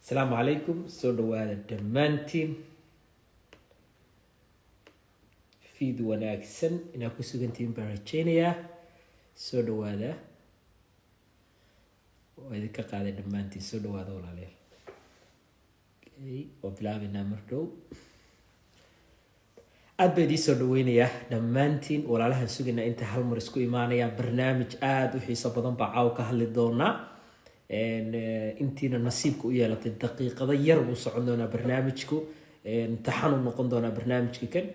Asalaamu calaykum, soo dhawaada dhammaantiin. Fiid wanaagsan inaad ku sugantihiin baan rajeynayaa. Soo dhawaada, waa idinka qaaday dhammaantiin. Soo dhawaada walaalayaal. Okay, waa bilaabaynaa mar dhow. Aad baa idiin soo dhaweynayaa dhammaantiin. Walaalahan sugaynaa inta hal mar isku imaanaya. Barnaamij aada u xiiso badan baa caawa ka hadli doonaa. Intiina nasiibka u yeelatay, daqiiqado yar buu socon doonaa barnaamijku, taxan uu noqon doonaa barnaamijka kan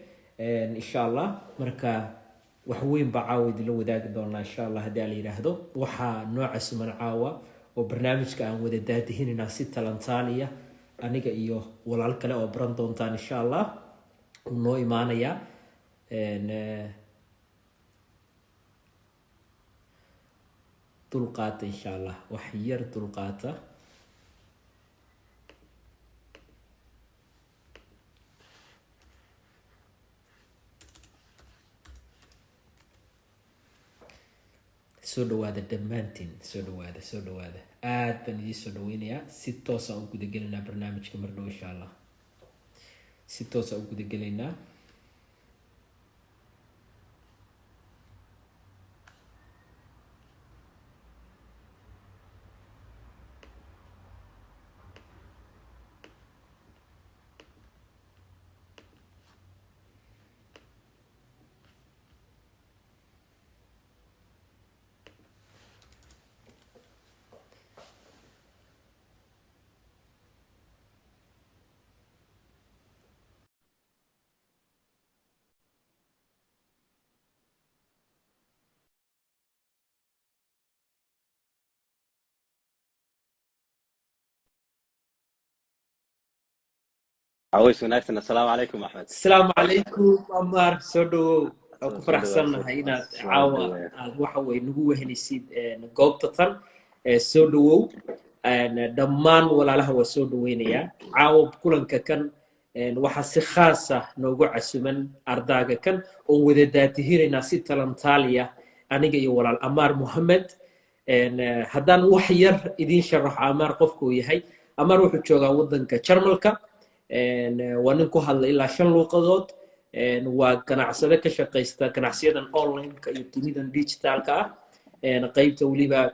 insha Allah. Marka wax weyn baa caawa idinla wadaagi doonaa insha Allah haddii ala yidhaahdo. Waxaa nooca suman caawa oo barnaamijka aan wada daadihininaa si talantaaliya aniga iyo walaal kale oo baran doontaan insha Allah uu noo imaanayaa. Dulqaata insha Allah, wax yar dulqaata. Soo dhawaada dhammaantiin, soo dhawaada, soo dhawaada. Aad baan idiin soo dhaweynayaa. Si toosaan u gudagelaynaa barnaamijka mar dhow insha Allah, si toosaan u gudagelaynaa. Caways wanaagsan. Assalaamu calaykum, Axmed. Asalaamu calaykum Amaar, soo dhawow. Waan ku Soo dhawaad. faraxsannahay inaad Soo caawa dhawaad. aad waxa weye nagu wehelisid goobta tan. Soo dhawow. Dhammaan walaalaha waa soo dhaweynayaa caawa kulanka kan. Waxaa si khaas ah noogu casuman ardaaga kan oon wada daatihinaynaa si talantaaliya aniga iyo walaal Amaar Mohamed. Haddaan wax yar idiin sharaxo Amaar qofka uu yahay, Amaar wuxuu joogaa waddanka Jarmalka. Waa nin ku hadla ilaa 5 luuqadood. Waa ganacsade ka shaqaysta ganacsiyadan online-ka iyo dunidan digitalka ah, qaybta weliba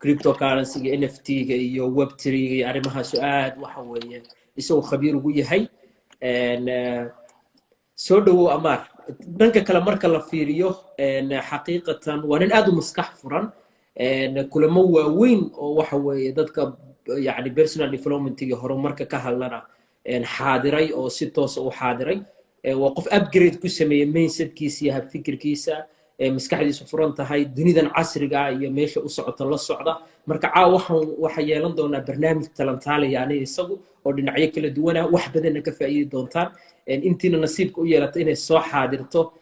cryptocurrency-ga, NFT-ga iyo web3-ga iyo arrimahaasu aad waxa weeye isagoo khabiir ugu yahay. Soo dhawow Amaar. Dhanka kale marka la fiiriyo, xaqiiqatan waa nin aad u maskax furan. Kulamo waaweyn oo waxa weeye dadka yani personal development iyo horumarka ka hadlana xaadiray oo si toosa u xaadiray. Waa qof upgrade ku sameeyey mindsetkiisa iyo habfikirkiisa, maskaxdiisu furan tahay, dunidan casriga ah iyo meesha u socota la socda. Marka caawa waxaa yeelan doonaa barnaamij talantaaliya aniga isagu oo dhinacyo kala duwana, wax badanna ka faa'iidi doontaan. Intiina nasiibka u yeelata inay soo xaadirto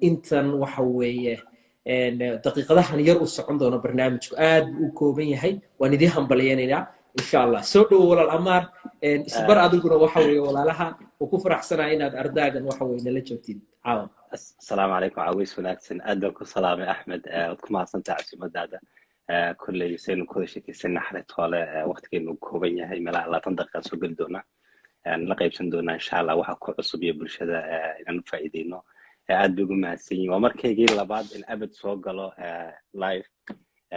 intan waxa weeye daqiiqadahan yar u socon doono barnaamijku aad buu u kooban yahay. Waan idiin hambalyaynaynaa insha Allah. Soo dhowo walaal Amaar. Isbar adiguna waxa weeye walaalaha uu ku faraxsanaya inaad ardaagan waxa weye nala joogtid caawa. Assalaamu calaykum, caways wanaagsan. Aad baan ku salaamay, Axmed. Waad ku mahadsantahay casuumadaada. Kolley saynu ku wada sheekaysanay xalit hole, waqtigeenu kooban yahay, meelaha 20 daqiiqaan soo geli doonaa, la qaybsan doonaa insha Allah waxa ku cusub iyo bulshada inaan u faa'iideyno. Aad bay ugu mahadsan yihin. Waa markaygii labaad in abad soo galo live.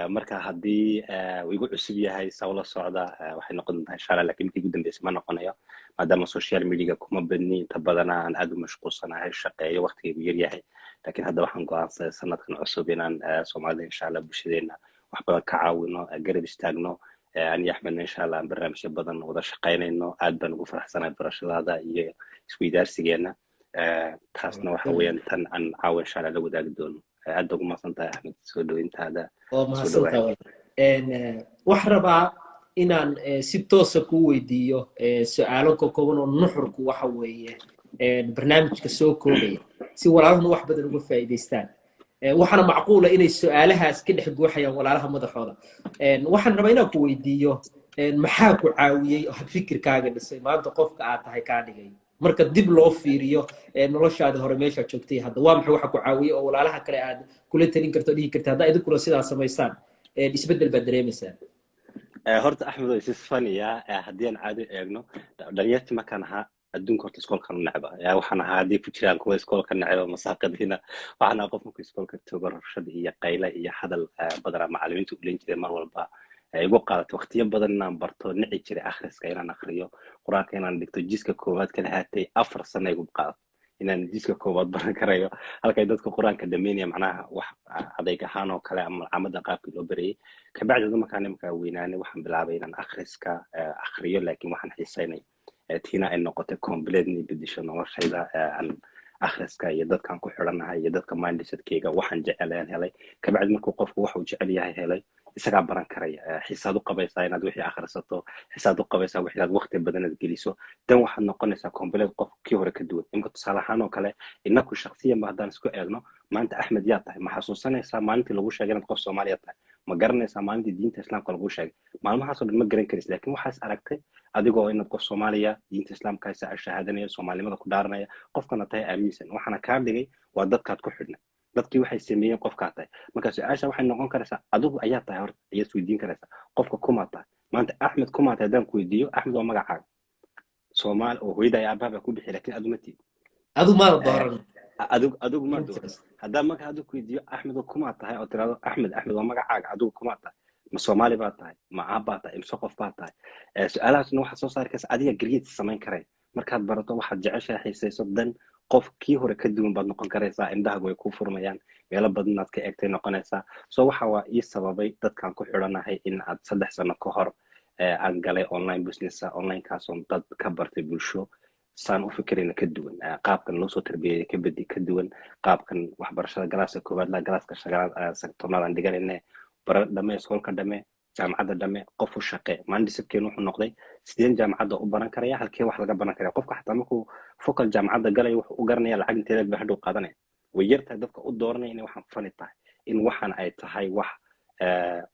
Marka haddii uu igu cusub yahay saa ula socda, waxay noqon doontaa insha Allah, lakin markii ugu dambeysay ma noqonayo, maadaama social media kuma badni inta badana, aan aad u mashquulsanahay, shaqeeyo, waqtigaygu yar yahay. Lakin hadda waxaan go'aansaday sanadkan cusub inaan Soomaalida insha Allah, bulshadeena wax badan ka caawino, garab istaagno. Ani Axmedna insha Allah aan barnaamijyo badan wada shaqaynayno. Aad baan ugu faraxsanahay barashadaada iyo isweydaarsigeena. Taasna waxa weeyaan tan aan caawa insha Allah la wadaagi doono. Aad baa ugu mahadsan tahay, Axmed, soo dhaweyntaada. Waa Soo mahadsantahay dhawaad. walaal. Waxaan rabaa inaan si toosa kuu weydiiyo su'aalo ka kooban oo nuxurku waxa weeye barnaamijka soo koobaya, si walaalahuna wax badan uga faa'iidaystaan. Waxaana macquula inay su'aalahaas ka dhex guuxayaan walaalaha madaxooda. Waxaan rabaa inaan ku weydiiyo, maxaa ku caawiyey oo habfikirkaaga dhisay, maanta qofka aad tahay kaa dhigay? Marka dib loo fiiriyo noloshaadi hore meeshaad joogtay hadda, waa maxay waxa ku caawiyey oo walaalaha kale aad kula talin karto, dhihi karta haddaa idinkuna sidaa samaysaan isbeddel baad dareemaysaan? Horta Axmed, is is funny ya. Haddii aan caadi eegno, dhalinyartii markaan ahaa, adduunka horta iskoolkan u necba ya. Waxaan ahaa, haddii ku jiraan kuwa iskoolka necba masaaqadiina, waxaan ahaa qof markuu iskoolka tago rabshada iyo qayle iyo hadal badanaa macallimiinta u len jiray. Mar walba igu qaadatay waqtiyo badan inaan barto. Nici jiray akhriska, inaan akhriyo Qur-aanka, inaan dhigto jiska koowaad. Kala haatay 4 sano igu qaadato inaan jiska koowaad baran karayo, halkay dadka Qur-aanka dhameynaya, macnaha wax adayg ahaan oo kale ama camada qaabkii loo barayay. Kabacdi markaan imankaa weynaanay, waxaan bilaabay inaan akhriska akhriyo, laakiin waxaan xiisaynay tiina ay noqotay completely bedesho noloshayda. Aan akhriska iyo dadkaan ku xidhanahay iyo dadka mindsetkeyga waxaan jecelayaan helay. Kabacdi markuu qofku wax uu jecel yahay helay, isagaa baran karaya. Xiisaad u qabaysaa inaad wixii akhrisato, xiisaad u qabaysaa wixii inaad waqti badan aad geliso, dan waxaad noqonaysaa complete qof kii hore ka duwan. Imka tusaale ahaan oo kale, inaku shakhsiyan ba haddaan isku eegno maanta, Axmed, yaa tahay? Ma xasuusanaysaa maalintii lagu sheegay inaad qof Soomaaliya tahay? Ma garanaysaa maalintii diinta Islaamka lagu sheegay? Maalmahaasoo dhan ma garan karaysa, laakiin waxaas aragtay adigoo inaad qof Soomaaliya, diinta Islaamka haysa, shahaadanaya, Soomaalinimada ku dhaaranaya, qofkana tahay aaminsan. Waxaana kaa dhigay waa dadkaad ku xidhnay, dadkii waxay sameeyeen qofkaa tahay. Marka su-aasha waxay noqon karaysaa, adigu ayaa tahay? Horta ayaad isweydiin karaysaa, qofka kumaa tahay maanta? Axmed, kumaa tahay haddaan ku weydiiyo, Axmed waa magacaaga Soomaali oo hooyada iyo aabaha baa ku bixiy, laakiin adu ma tiid. Adu maada dooran. Adigu ma dooran. Haddaan marka adigu ku weydiiyo, Axmed oo kumaa tahay, oo tirahdo Axmed, Axmed waa magacaaga, adigu kumaa tahay? Ma Soomaali baa tahay? Ma aab baa tahay? Imse qof baa tahay? Su-aalahaasna waxaad soo saari karaysa adiga create samayn karaya. Markaad barato waxaad jeceshahay, xiisayso, dan qof kii hore ka duwan baad noqon karaysaa. Indhahagu way kuu furmayaan, meelo badanaad ka eegtay noqonaysaa. So waxa waa ii sababay dadkaan ku xidhanahay in aad 3 sano ka hor aan galay online business, onlinekaasoon dad ka bartay, bulsho saan u fikirayna ka duwan, qaabkan loo soo tarbiyaya ka bedi ka duwan, qaabkan waxbarashada galaaska koowaad la galaaska shagalaad 10aad aan dhiganayne, bara dhame, iskoolka dhame, jaamacadda dhame, qof u shaqee. Mindsetkeenu wuxuu noqday, sideen jaamacadda u baran karaya? Halkee wax laga baran karaya? Qofka xataa markuu focal jaamacadda galaya, wuxuu u garanaya lacag inteedeed ba hadhow qaadanaya. Way yartahay dadka u dooranaya inay waxaan fani tahay, in waxan ay tahay wax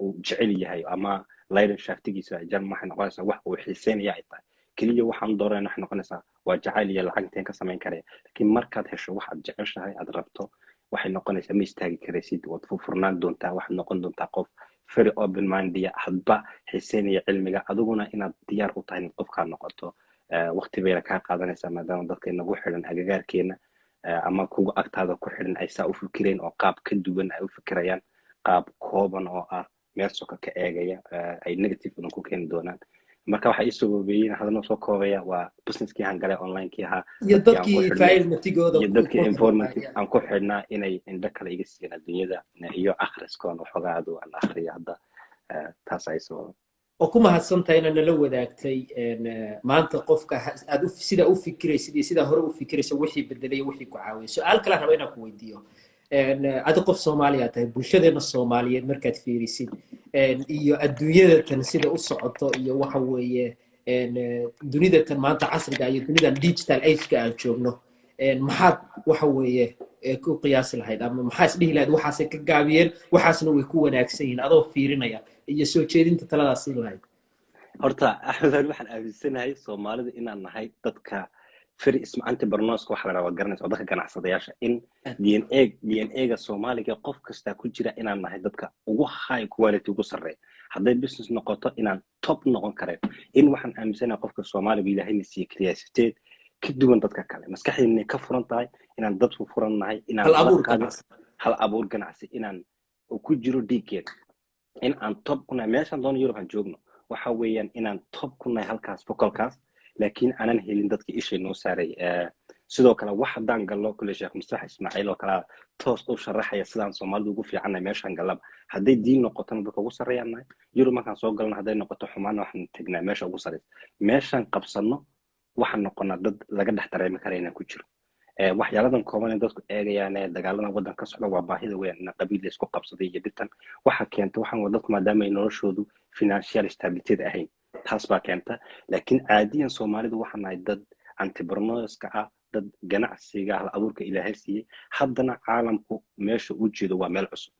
uu jecel yahay ama laydan shaaftigiisa jan. Waxay noqonaysaa wax uu xiiseynaya ay tahay keliya. Waxaan dooranayna waxay noqonaysaa waa jacayl iyo lacag inteen ka samayn karaya. Laakiin markaad hesho waxaad jeceshahay, aad rabto, waxay noqonaysaa ma istaagi karaysid, waad furfurnaan doontaa, waxaad noqon doontaa qof very open mindia, hadba xiiseynaya cilmiga, adiguna inaad diyaar u tahay inaad qofkaa noqoto. Waqti bayna kaa qaadanaysaa, maadaama dadka inagu xidhan agagaarkeena ama kuwa agtaada ku xidhan ay saa u fikireen oo qaab ka duwan ay u fikirayaan, qaab kooban oo ah meel soka ka eegaya, ay negative badan ku keeni doonaan. Marka waxaa ii sababeeyey, hadana soo koobaya, waa businesskii aan galay, onlinekii ahaa. Iyo dadkii environmentigooda. Iyo dadkii environment aan ku xidhnaa inay indho kale iga siiyeen adduunyada iyo akhriskoon waxoogaa adu aan akhriyo hadda. Taas ay sababa. Oo ku mahadsantahay inaad nala wadaagtay maanta qofka aad sidaa u fikiraysid iyo sidaa hore u fikiraysa, wixii bedelay, wixii ku caawiyay. Su-aal kale raba inaan ku weydiiyo. Adi qof Soomaaliya tahay, bulshadeena Soomaaliyeed markaad fiirisid iyo adduunyada tan sida u socoto iyo waxa weeye dunida tan maanta casriga iyo dunidan digital age-ka aan joogno, maxaad waxa weeye ku qiyaasi lahayd ama maxaa isdhihi lahayd waxaasay ka gaabiyeen, waxaasna way ku wanaagsan yihiin, adoo fiirinaya iyo soo jeedinta taladaas siin lahayd? Horta Axmed, waxaan aaminsanahay Soomaalida inaan nahay dadka very entrepreneurska waxa la dhaha, waa garanaysa, oo dadka ganacsadayaasha in DNA ga Soomaaliga qof kastaa ku jira, inaan nahay dadka ugu high quality, ugu sarreeya. Hadday business noqoto, inaan top noqon kareen. In waxaan aaminsanahay qofka Soomaaliga Ilaahayna siiye creativity ka duwan dadka kale, maskaxdeena ka furan tahay, inaan dad furan nahay, inaan hal hal abuur ganacsi inaan ku jiro dhiiggeena, in aan top ku nahay meeshaan doono Europe aan joogno. Waxa weeyaan inaan top ku nahay halkaas fokolkaas, laakiin aanan helin dadkii ishay noo saaray. Sidoo kale wax haddaan gallo kule, Sheekh Mustafa Ismaaciil oo kalea toos u sharaxaya sidaan Soomaalidu ugu fiicannahay meeshaan gallaba. Hadday diin noqotona, dadka ugu sarreeyaan nahay Yurub markaan soo galno. Hadday noqoto xumaana, waxaan tegnaa meesha ugu sarreysa. Meeshaan qabsanno, waxaan noqonaa dad laga dhex dareemi kara inaan ku jiro. Waxyaaladan kooban ee dadku eegayaan ee dagaaladan waddanka ka socda waa baahida weyn in qabiil la isku qabsaday iyo dhibtan waxa keenta. Waxaan waa dadku maadaama ay noloshoodu financial stability ahayn, taas baa keenta. Laakiin caadiyan Soomaalidu waxaan nahay dad entrepreneurska ah, dad ganacsiga hal abuurka Ilaahay siiyey. Haddana caalamku meesha uu jeedo waa meel cusub.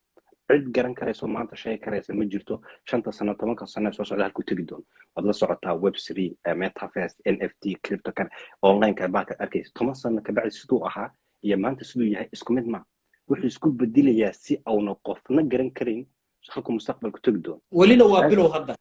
Cid garan karayso maanta, sheegi karaysa ma jirto 5ta sano, 10ka sano soo socda halkuu tegi doono. Waad la socotaa Web3, metaverse, NFT, crypto kan onlineka baakaad arkaysa. 10 sano kabacdi siduu ahaa iyo maanta siduu yahay isku mid ma. Wuxuu isku bedelayaa si auna qofna garan karayn halkuu mustaqbalku tegi doono. Welina waa bilow hadda.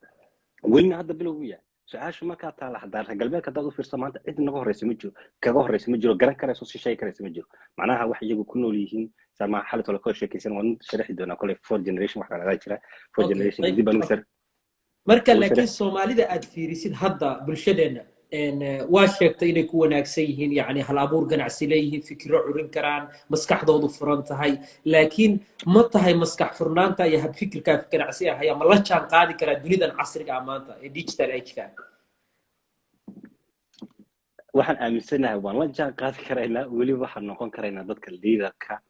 Welina hadda bilowgu yahay. Su-aashu markaa taala, haddaa reer galbeedka haddaad u fiirso maanta, cid naga horreysa ma jiro, kaga horreysa ma jiro, garan karayso, si sheegi karaysa ma jiro. Macnaha wax iyagu ku nool yihiin sama xalit wala ka sheekaysan, waan sharaxi doonaa koley. Four generation wax la jira, four generation dib baan u shar. Marka laakiin Soomaalida aad fiirisid hadda, bulshadeenna waa sheegtay inay ku wanaagsan yihiin, yani hal abuur ganacsi leeyihiin, fikiro curin karaan, maskaxdoodu furan tahay. Laakiin ma tahay maskax furnaanta iyo habfikirkaa ganacsi ah ayaa ma la jaan qaadi karaa dunidan casriga ah maanta ee digital age-ka? Waxaan aaminsanahay waan la jaan qaadi karaynaa. Weliba waxaan noqon karaynaa dadka leaderka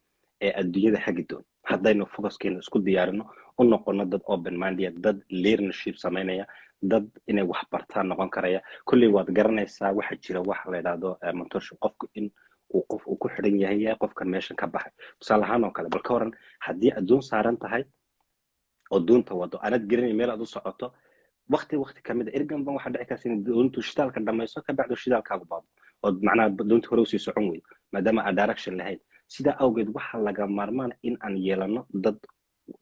ee adduunyada hagi doon, haddaynu focuskeena isku diyaarino, u noqono dad open minded, dad leadership samaynaya, dad inay wax bartaan noqon karaya. Kolley waad garanaysaa, waxa jira waxa la yidhahdo mentorship, qofku in uu qof uu ku xidhan yahay qofkan meeshan ka baxay. Tusaale ahaan oo kale, bal ka waran haddii adduun saaran tahay oo doonta wado, aanad garanay meel aad u socoto, waqti kamid a ergan ban waxaa dhici karta in doontu shidaalka dhamayso, ka bacdu shidaalkaagu baabo, ood macnaha doonta hore usii socon weydo, maadaama aan direction lahayn. Sidaa awgeed waxaa laga maarmaan in aan yeelano dad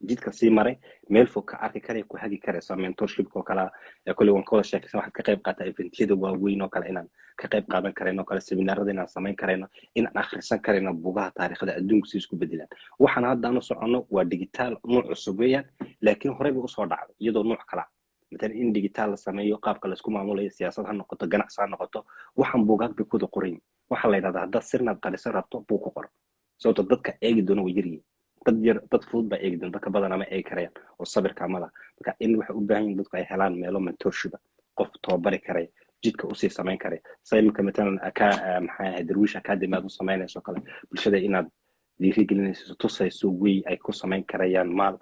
jidka sii maray, meel fog ka arki karaya, ku hagi karaysa, mentorshipka oo kale. Kolley waan ka wada sheekaysan. Waxaad ka qayb qaataa eventyada waaweyn oo kale, inaan ka qayb qaadan karayno oo kale, seminaarada inaan samayn karayno, inaan akhrisan karayno bugaha taariikhda adduunku si isku bedelaan. Waxaan hadda aanu soconno waa digital, nuuc cusub weeyaan, laakiin horey bay usoo dhacday iyadoo nuuc kala. Matalan in digital la sameeyo, qaabka laisku maamulayo, siyaasad ha noqoto, ganacsi ha noqoto, waxaan buugaag bay kuwada qorayin. Waxaa la yidhahdaa, haddaad sirnaad qariso rabto, buug ku qor, sababto dadka eegi doona way yaryihiin. Dad yar, dad fudud baa eegi doona, dadka badan ama eegi karayaan oo sabirka ma laha. Marka in waxay u baahan yihin dadku ay helaan meelo mentorshipa, qof tababari karaya, jidka usii samayn karaya. Sa imika matalan aka maxay ahayd, Darwiish Academy aad u samaynayso kale, bulshada inaad dhiirigelinayso, tusayso wey ay ku samayn karayaan maal,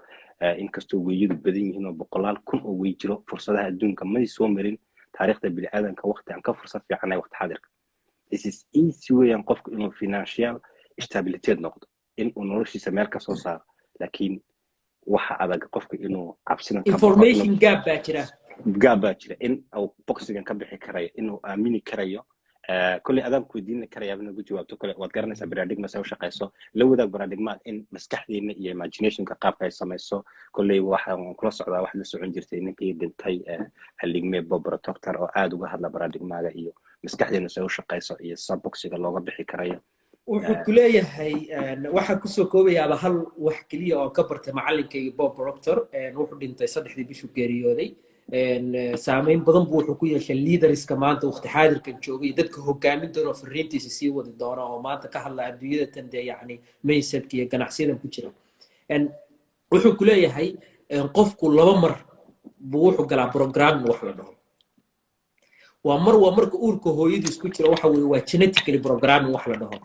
inkastoo weyadu badan yihiin oo boqolaal kun oo wey jiro. Fursadaha adduunka may soo marin taariikhda bini'aadanka waqti aan ka fursad fiicanay waqti xaadirka. This is easy weeyaan, qofku inuu financial stability noqdo, in uu noloshiisa meel ka soo saaro, laakiin waxa adag qofku inuu cabsidan. Information gap baa jira. Gap baa jira, in uu boxigan ka bixi karayo, inuu aamini karayo. Kolley adaan ku weydiin karayaa inaad ku jawaabto. Kole waad garanaysaa paradigma se u shaqayso. La wadaag paradigma in maskaxdeena iyo imaginationka qaabka ay samayso. Kolley waxaan kula socdaa waxaad la socon jirtay ninkii dhintay, haligme Bob Proctor, oo aad uga hadla paradigmaga iyo maskaxdeena se u shaqayso iyo sa boxiga looga bixi karayo. Wuxuu ku leeyahay, waxaan kusoo koobayaaba hal wax keliya oo ka bartay macalinkayga Bob Proctor. Wuxuu dhintay 3dii bishuu geeriyooday. Saameyn badan buu wuxuu ku yeeshay leaderska maanta waqti xaadirkan joogay iyo dadka hogaamin doona oo fariintiisa sii wadi doona, oo maanta ka hadla adduunyada tan dee, yacni mindsetka iyo ganacsiyadan ku jira. Wuxuu ku leeyahay, qofku laba mar buu wuxuu galaa programming wax la dhaho. Waa mar, waa marka uurka hooyadiis ku jira. Waxa weeye waa genetically programming wax la dhaho.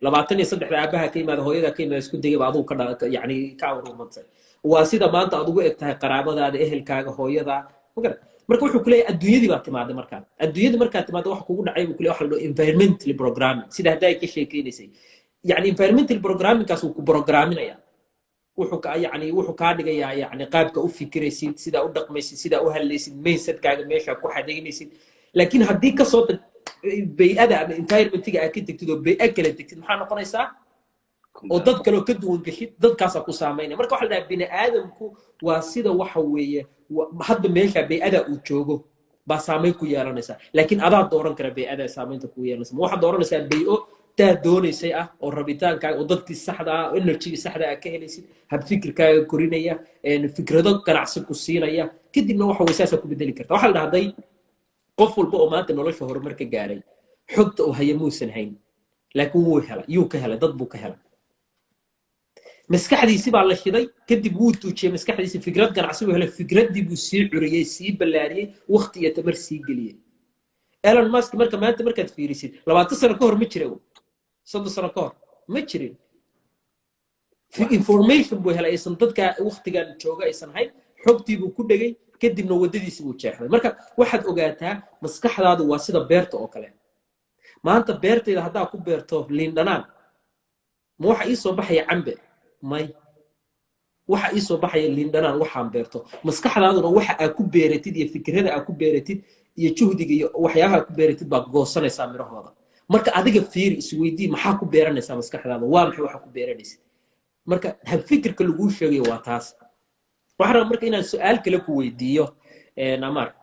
23da aabaha ka yimaada, hooyada ka yimaada, isku degay ba adigu ka yani ka awrumantay. Waa sida maanta aad ugu eg tahay qaraabadaada, ehelkaaga, hooyada. Marka wuxuu ku leeyahay, adduunyadii baa timaaday. Markaa adduunyadii markaa timaada, waxa kugu dhacay buu ku leeyahay waxa la dhaho environmentally programming, sida hadda ay ka sheekeynaysay. Yani environmental programmingkaas wuu ku programminaya, wuxuu ka yani wuxuu kaa dhigayaa yani qaabka u fikiraysid, sidaa u dhaqmaysid, sidaa u hadlaysid, mindsetkaaga meesha ku xadaynaysid. Laakiin haddii kasoo tag bay'ada ama environmentiga aad ka tegtid oo bay'a kale tegtid, maxaa noqonaysaa? Oo dad kaloo ka duwan geshid, dadkaasaa ku saamaynaya. Marka waxa la dhaha, bini aadamku waa sida waxa weeye, hadba meesha bay'ada uu joogo baa saamayn ku yeelanaysa. Laakiin adaa dooran kara bay'ada saamaynta kugu yeelanaysa. Ma waxaad dooranaysaa bay'o taa doonaysay ah oo rabitaankaaga oo dadkii saxda ah, energygii saxda ah ka helaysid, habfikirkaaga korinaya, fikrado ganacsi ku siinaya? Kadibna waxa way saasaa ku bedeli karta. Waxaa la dhahday, qof walba oo maanta nolosha horumar ka gaaray, xogta uu haya muusan hayn, laakiin wuu helay. Yuu ka helay? Dad buu ka helay. Maskaxdiisi baa la shiday, kadib wuu tuujiyey maskaxdiisi, fikrad ganacsi buu helay, fikraddii buu sii curiyey, sii ballaariyey, waqti iyo tamar sii geliyey. Elon Musk marka maanta markaad fiirisid, 20 sano ka hor ma jira, 30 sano ka hor ma jirin. Information buu helay aysan dadka waqtigan jooga aysan hayn. Xogtii buu ku dhegay, kadibna waddadiisi buu jeexday. Marka waxaad ogaataa, maskaxdaadu waa sida beerta oo kale. Maanta beertayda haddaa ku beerto liin dhanaan, ma waxa ii soo baxaya cambe? May, waxa ii soo baxaya liin dhanaan waxaan beerto. Maskaxdaaduna waxa aad ku beeratid iyo fikrada aad ku beeratid iyo juhdiga iyo waxyaabaha aad ku beeratid baad goosanaysaa mirahooda. Marka adiga fiiri, isweydii, maxaa ku beeranaysaa maskaxdaada? Waa maxay waxa ku beeranaysid? Marka habfikirka laguu sheegayo waa taas. Waxaan rabaa marka inaan su-aal kale ku weydiiyo, Amar.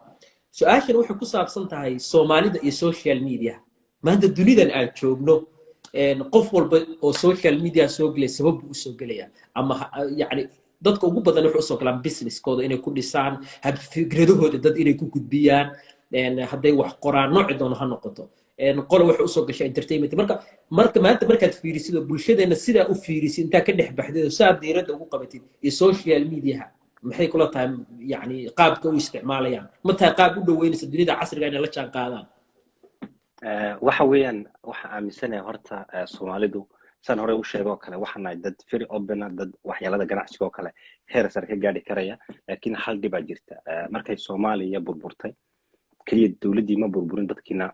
Su-aashan waxay ku saabsan tahay Soomaalida iyo social media. Maanta dunidan aan joogno, qof walba oo social media soo gelaya sabab buu usoo gelaya, ama yani dadka ugu badan waxay usoo galaan businesskooda inay ku dhisaan, fikradahooda dad inay ku gudbiyaan, hadday wax qoraan, nooci doono ha noqoto. Qole waxay usoo gashaa entertainment. Marka maanta markaad fiirisid oo bulshadeenna sidaa u fiirisid, intaa ka dhex baxdid oo saa diiradda ugu qabatid iyo social mediaha, maxay kula tahay, yani qaabka u isticmaalayaan? Ma tahay qaab u dhoweynaysa dunida casriga inay la jaan qaadaan? Waxa weeyaan, waxaan aaminsanahay horta Soomaalidu, saan horey u sheegay oo kale, waxaan nahay dad very open ah, dad waxyaalada ganacsiga oo kale heer sare ka gaadhi karaya, laakiin hal dhibaa jirta. Markay Soomaaliya burburtay, keliya dowladdii ma burburin, dadkiina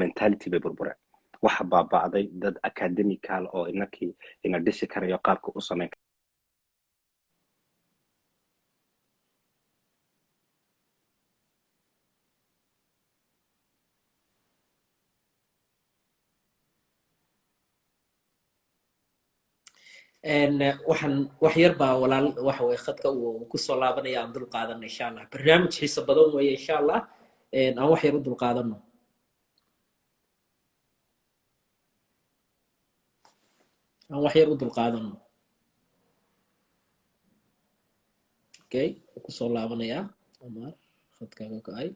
mentality bay burbureen. Waxa baaba'day dad academical oo inakii ina dhisi karayo qaabka u samayn. Waxaan wax yar baa walaal, waxa weye khadka uu kusoo laabanaya, aan dul qaadano insha Allah. Barnaamij xiiso badan weeye insha Allah, aan wax yar u dul qaadano, aan wax yar u dul qaadano. Okay, kusoo laabanayaa Omar, khadkaaga go-ay.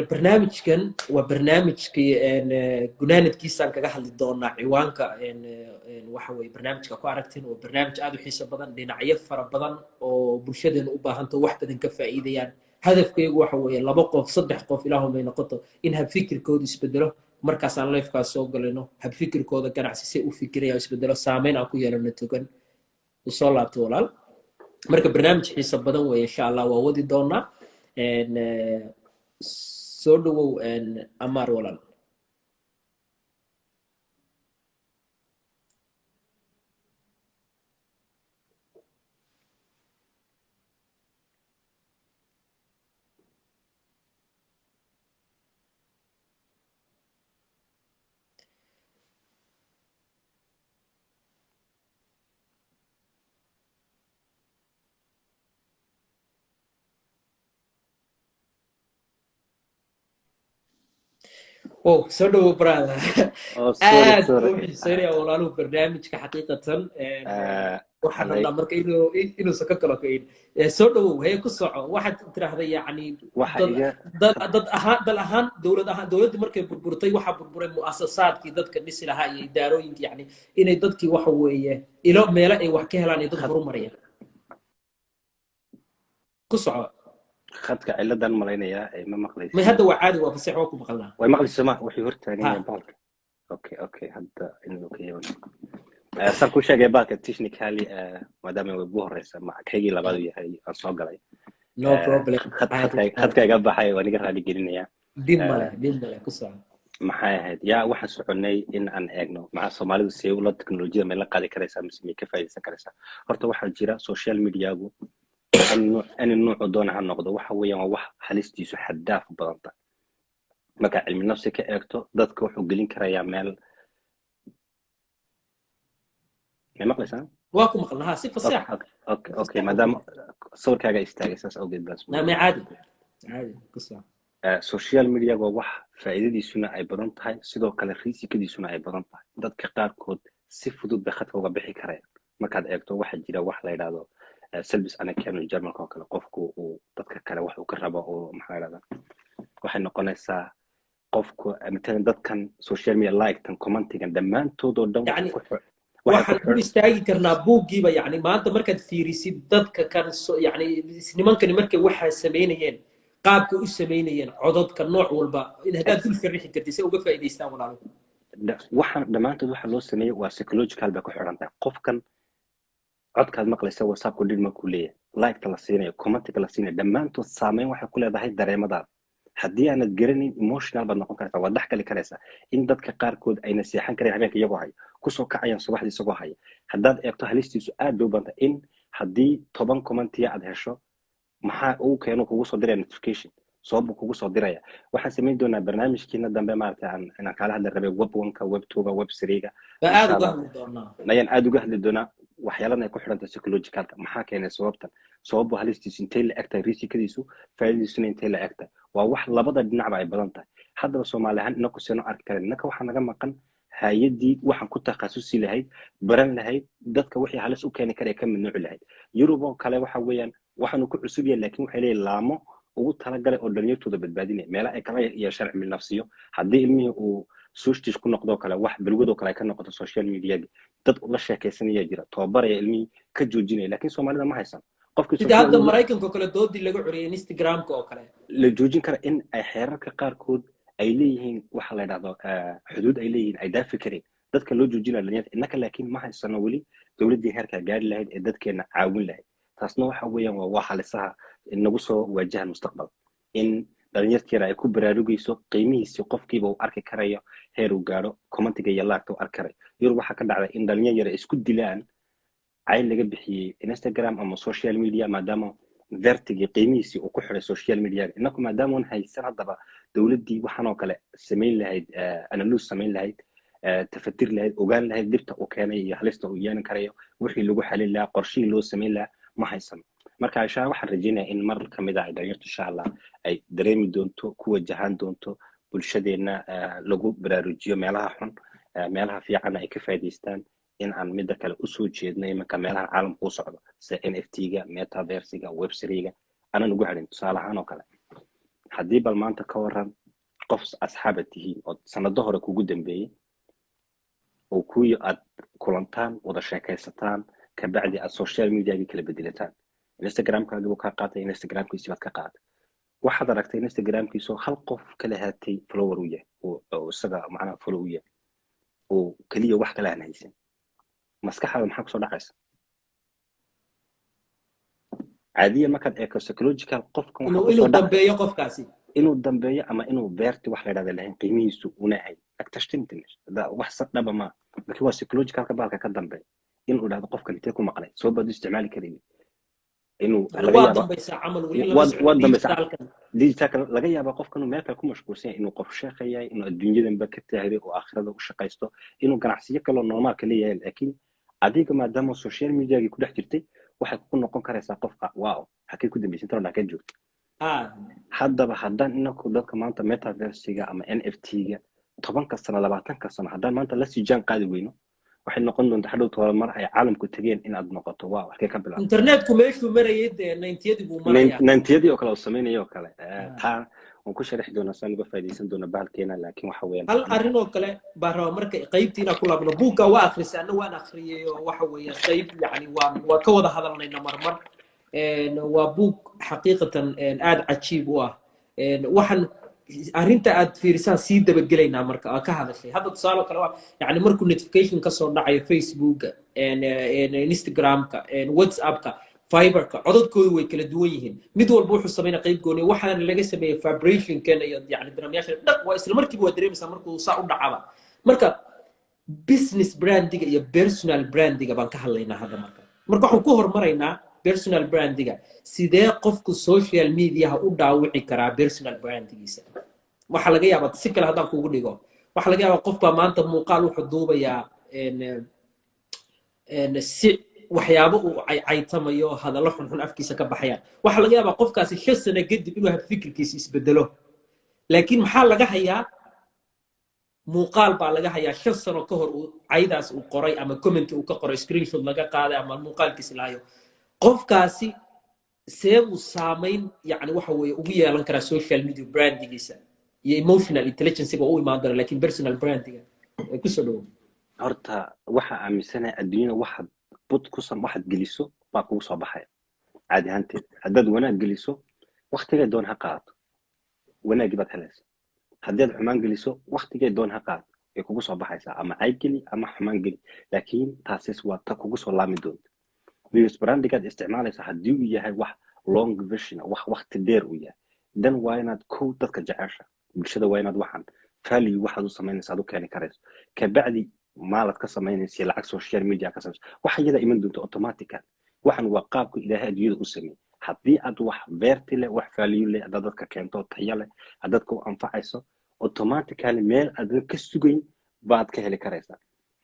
Barnaamijkan waa barnaamijkii gunaanadkiisaan kaga hadli doonaa. Ciwaanka waxa weye barnaamijka ku aragteen, waa barnaamij aad u xiiso badan, dhinacyo fara badan oo bulshadeenu u baahanto wax badan ka faa'iidayaan. Hadafkaygu waxa weeye laba qof, saddex qof, ilaahumay noqoto, in habfikirkoodu isbedelo markaasaan lifekaas soo galayno, habfikirkooda ganacsi say u fikiraya isbedelo, saameyn aan ku yeelano togan. U soo laabto walaal. Marka barnaamij xiiso badan weeye, insha Allah waa wadi doonaa. Soo dhawow Amaar walaal. Wow, soo dhawow brother. Oh, sorry. Aad Sorry. buu u xiiseynaya walaaluhu barnaamijka xaqiiqatan. Waxaan rabnaa marka inuusan ka kala koyin. Soo dhawow, hee, ku soco. Waxaad tiraahday yacni Waxa dad iga dad dad ahaan, dal ahaan, dowlad ahaan, dowladdii markay burburtay waxaa burburay mu'asasaadkii dadka dhisi lahaa iyo idaarooyinkii, yacni inay dadkii waxa weeye ilo meelo ay wax ka helaan iyo dad khad horumaraya. Ku soco. Khadka ciladan malaynayaa, ma may maqlaysiin? Hadda waa caadi, waa faseex, waa ku maqalnaa. Way maqlayso ma wuxuu hortaagan Ha. yahay baalka. Okay, hadda inuu ka yaban saan ku sheegay baalka technically, maadaama way ugu horeysa, ma kaygii labaad uu yahay aan soo galay. No problem, caadi. Khadka iga baxay, waan iga raali gelinayaa. Dhib male, dhib male, ku soco. Maxay ahayd yaa, waxaan soconay in aan eegno maxaa Soomaalidu see ula teknolojiyada may la qaadi karaysaa mise may ka faa'iidaysan karaysaa. Horta waxaa jira social mediagu any nuucu doona ha noqdo, waxa weeyaan waa wax halistiisu xad dhaaf u badan tahay. Marka cilmi nafsi ka eegto, dadka wuxuu gelin karayaa meel. May maqlaysaa? Waa ku maqalnaa, ha, si faseexa. Okay, maadaama sawirkaaga istaagay, saas awgeed baan ma caadi caadi, ku soco. Social media waa wax faa'iidadiisuna ay badan tahay, sidoo kale risikadiisuna ay badan tahay. Dadka qaarkood si fudud bay khadka uga bixi karayaan. Markaad eegto, waxaa jira wax la yidhahdo Selbstanerkennung, Germalka oo kale, qofku uu dadka kale wax uu ka rabo oo maxaa la yidhahdaa, waxay noqonaysaa qofku matalan dadkan social media like-tan, commentigan, dhammaantood oo dhan yani waxay ku waxay ku waxaan dul istaagi karnaa buuggiiba. Yani maanta markaad fiirisid dadka kan yani nimankani markay waxaa samaynayeen, qaabka u samaynayeen codadka nooc walba in haddaad dul sharixi kartid si uga faa'iidaystaan walaaluhu. Waxaan dhammaantood waxa loo sameeyey waa psychological bay ku xidhan tahay. Qofkan codkaad maqlaysa WhatsAppku dhin markuu leeyahay, like-ta la siinayo, commentiga la siinayo, dhammaantood saameyn waxay ku leedahay dareemadaada. Haddii aanad garanayn, emotional baad noqon karaysaa, waad dhex gali karaysaa in dadka qaarkood ayna seexan karayn habeenka iyagoo haya, kusoo kacayaan subaxdii isagoo haya. Haddaad eegto, halistiisu aad bay u badanta in haddii 10 commentiya aad hesho, maxaa uu keeno kugu soo diraya notification, sabab kugu soo diraya. Waxaan samayn doonaa barnaamijkiina dambe, maaragtay, aan inaan kaala hadli rabay web one-ka, web two-ga, web three-ga. Baa aad insha uga Allah hadli doonaa. Ayaan aad uga hadli doonaa waxyaalan ay ku xidhanta psychologicalka, maxaa keenay sababtan. Sababo halistiisu intay la eg tahay, risikadiisu, faa'iidadiisuna intay la eg tahay, waa wax labada dhinacba ay badan tahay. Haddaba Soomaali ahaan inaku seeno arki karen, innaka waxaa naga maqan hay-addii waxaan ku takhasusi lahayd, baran lahayd dadka wixii halis u keeni karaya, ka mamnuuci lahayd. Yurub oo kale waxa weeyaan waxaanu ku cusub yahay, laakiin waxay leeyihin laamo ugu talagalay oo dhalinyartooda badbaadinaya, meela ay kala yeeshaan cilmi nafsiyo. Haddii ilmihii uu sushtish ku noqdoo kale, wax balwadoo kale ay ka noqoto social mediagi, dad la sheekaysanaya jira, tababaraya ilmihii, ka joojinaya. Laakiin Soomaalida ma haysan qofkii. Sida hadda Maraykanka oo kale doodii laga curiyay Instagramka oo kale. La joojin kara in ay xeerarka qaarkood ay leeyihiin, waxa la yidhahdo xuduud ay leeyihiin, ay daafi kareen dadka loo joojinaya dhalinyarta. Innaka laakiin ma haysano weli dowladdii heerkaa gaari lahayd ee dadkeena caawin lahayd. Taasna waxa weeyaan waa halisaha inagu soo waajahan mustaqbal, in dhalinyartiina ay ku baraarugayso qiimihiisi, qofkiiba uu arki karayo heer uu gaadho commentiga iyo laagta uu arki karayo. Yurub waxaa ka dhacday in dhalinyar yar ay isku dilaan cayl laga bixiyey Instagram ama social media, maadaama vertigii qiimihiisii uu ku xiray social mediaga. Inaku maadaama un haysan haddaba dowladdii waxaan oo kale samayn lahayd, analyse samayn lahayd, tafatir lahayd, ogaan lahayd dhibta uu keenay iyo halista uu yeelan karayo, wixii lagu xalin lahaa, qorshihii loo samayn lahaa, ma haysano. Marka insha waxaan rajeynaya in mar kamid ah ay dhalinyartu insha Allah ay dareemi doonto, ku wajahan doonto bulshadeenna, lagu baraarujiyo meelaha xun, meelaha fiicanna ay ka faa'iidaystaan, in aan midda kale usoo jeedno iminka meelaha caalamka u socdo, sida NFT-ga, metaversiga, Web3-ga, aanan ugu hadhin. Tusaale ahaan oo kale, haddii bal maanta ka waran qof asxaaba tihiin oo sanado hore kugu dambeeyey oo kuwii aad kulantaan, wada sheekaysataan, kabacdi aad social mediagii kala bedelataan, Instagramkaagii buu kaa qaatay, Instagramkiisii baad ka qaadatay, waxaad aragtay Instagramkiisoo hal qof kala haatay follower u yahay, oo isaga macnaha follow u yahay, oo keliya wax kale aan haysan, maskaxdaada maxaa kusoo dhacaysa caadiyan markaad eegto psychological qofkan? Inuu dambeeyo qofkaasi. Inuu dambeeyo ama inuu beerti wax la yidhahda lahayn, qiimihiisu una ahayn agtashtintin wax sadhaba ma, laakiin waa psychologicalka baalka ka dambeeya, inuu idhahdo qofkan intee ku maqlay, soo baad u isticmaali karayni, inuu laga yaabo waa dambaysaa digitalka, laga yaaba qofkan inuu meel kale ku mashquulsan yahay, inuu qof sheekaya, inuu adduunyadanba ka taahday oo aakhirada u shaqaysto, inuu ganacsiyo kaloo normaalka leeyahay. Laakiin adiga maadaama social mediagii ku dhex jirtay, waxay ku noqon karaysaa qofka, wow, hakay ku dambaysan talo, hakay joogto. Haddaba haddaan inaku dadka maanta metaversiga ama NFT-ga 10-ka sano, 20-ka sano, haddaan maanta lasii jaan qaadi weyno, waxay noqon doontaa hadhow toban mar ay caalamku tegeen in aad noqoto, wow, halkee ka bilaab. Internetku meeshuu marayay dee 90-yadii buu maraya. 90-yadii oo kale uu samaynayo oo kale. Taa waan ku sharixi doonaa, saan uga faa'iidaysan doona bahalkeena, laakiin waxa weeyaan Hal arrin oo kale baan rabaa marka qaybtii inaan ku laabno. Buugga waa akhrisay, anna waan akhriyay, oo waxa weeye qayb yani waan ka wada hadalnayna marmar. Waa buug xaqiiqatan aad cajiib u ah. Waxaan arrinta aad fiirisaan sii dabagelaynaa marka aad ka hadashay hadda, tusaale kale, waa yani markuu notification kasoo dhacayo Facebooka, Instagramka, WhatsAppka, Viberka, codadkoodu way kala duwan yihiin. Mid walba wuxuu sameynaya qayb gooni, waxaana laga sameeyey vibrationkan iyo yani dareemayaasha dhaq, waa isla markiiba waa dareemaysaa markuu saa u dhacaba. Marka business brandiga iyo personal brandiga baan ka hadlaynaa hadda. Marka waxaan ku hormaraynaa personal brandiga. Sidee qofku social mediaha u dhaawici karaa personal brandigiisa? Waxaa laga yaabaa, si kale haddaan kugu dhigo, waxaa laga yaabaa qof baa maanta muuqaal wuxuu duubayaa si waxyaabo uu caytamayo, hadallo xunxun afkiisa ka baxayaan. Waxaa laga yaabaa qofkaasi 5 sano kadib inuu habfikirkiisa isbedelo, laakiin maxaa laga hayaa? Muuqaal baa laga hayaa 5 sano ka hor uu caydaas uu qoray ama comment uu ka qoray, screenshot laga qaaday ama muuqaalkiisa lahayo. Qofkaasi see uu saamayn yani waxa weeye ugu yeelan karaa social media brandigiisa iyo emotional intelligencega oo u imaan doona, laakiin personal brandiga kusoo dhawow. Horta waxaa aaminsanahay adduunyada waxaad bud kusan waxaad geliso baa kugu soo baxaya caadi ahaanteed. Haddaad wanaag geliso, waktigay doon ha qaadato, wanaaggii baad helaysa. Haddii aad xumaan geliso, waktigay doon ha qaadato, way kugu soo baxaysaa. Ama cayb geli ama xumaan geli, laakiin taasis waa ta kugu soo laami doonta. Because brandigaad isticmaalaysa haddii uu yahay wax long vision, wax wakti dheer uu yahay, dan waa inaad kow dadka jecesha bulshada, waa inaad waxaan value waxaad u samaynaysa aad u keeni karayso, kabacdi maalaad ka samaynaysa lacag, social media ka samaysa, waxa iyada iman doonta automatical. Waxan waa qaabka Ilaahay adduunyada u sameeyey. Haddii aad wax verti leh, wax value leh, haddaad dadka keento tayo leh, aad dadka u anfacayso, automatically meel aadan ka sugayn baad ka heli karaysaa.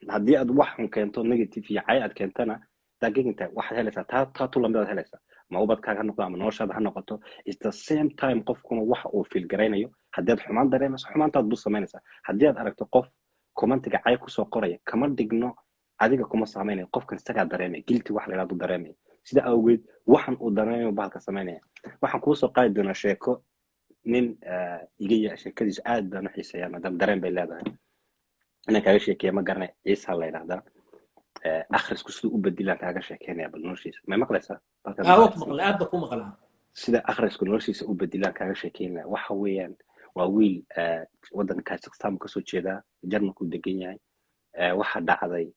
Haddii aad wax xun keento, negative iyo cay aad keentana, daageginta waxaad helaysaa taa tu lamid aad helaysaa. Ma ubadkaaga ha noqdo ama noloshaada ha noqoto, is the same time. Qofkuna waxa uu feel garaynayo, haddii aad xumaan dareemayso, xumaantaad buu samaynaysaa. Haddii aad aragto qof commentiga cay kusoo qoraya, kama dhigno adiga kuma saamaynaya. Qofkan isagaa dareemaya guilty wax la yidhahdo dareemaya. Sida awgeed waxan uu dareemayo bahalka samaynaya. Waxaan kuusoo qaadi doonaa sheeko nin iga sheekadiisu aad baan u xiiseeyaa, maadaama dareen bay leedahay inaan kaaga sheekeeya. Ma garanay, Ciisa la yidhahdaa. Akhrisku siduu u bedilaan kaaga sheekeynaya bal noloshiisa. May maqlaysaa? Waa ku maqlay, aad ba ku maqlaa. Sida akhrisku noloshiisa u bedilaan kaaga sheekeynaya. Waxa weeyaan, waa wiil waddanka Kazakhstan buu kasoo jeedaa, Jarmalku degan yahay. Waxa dhacday,